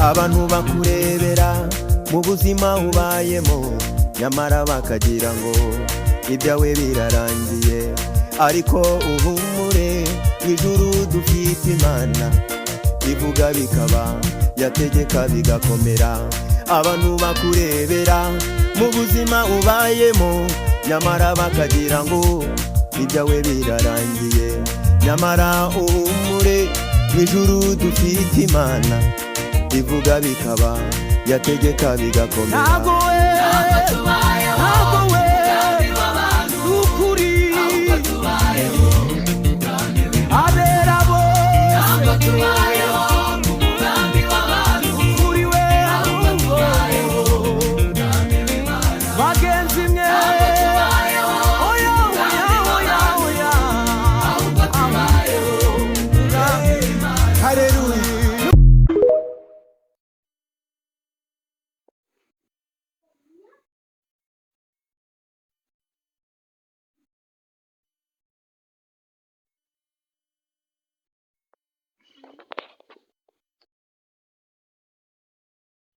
Abantu bakurebera mu buzima ubayemo, nyamara bakagira ngo ibyawe birarangiye. Ariko uhumure, mu ijuru dufite Imana ivuga bikaba, yategeka bigakomera. Abantu bakurebera mu buzima ubayemo, nyamara bakagira ngo ibyawe birarangiye. Nyamara uhumure, mu ijuru dufite Imana ivuga bikaba, yategeka bigakomera. Ntabwo we Ntabwo tuba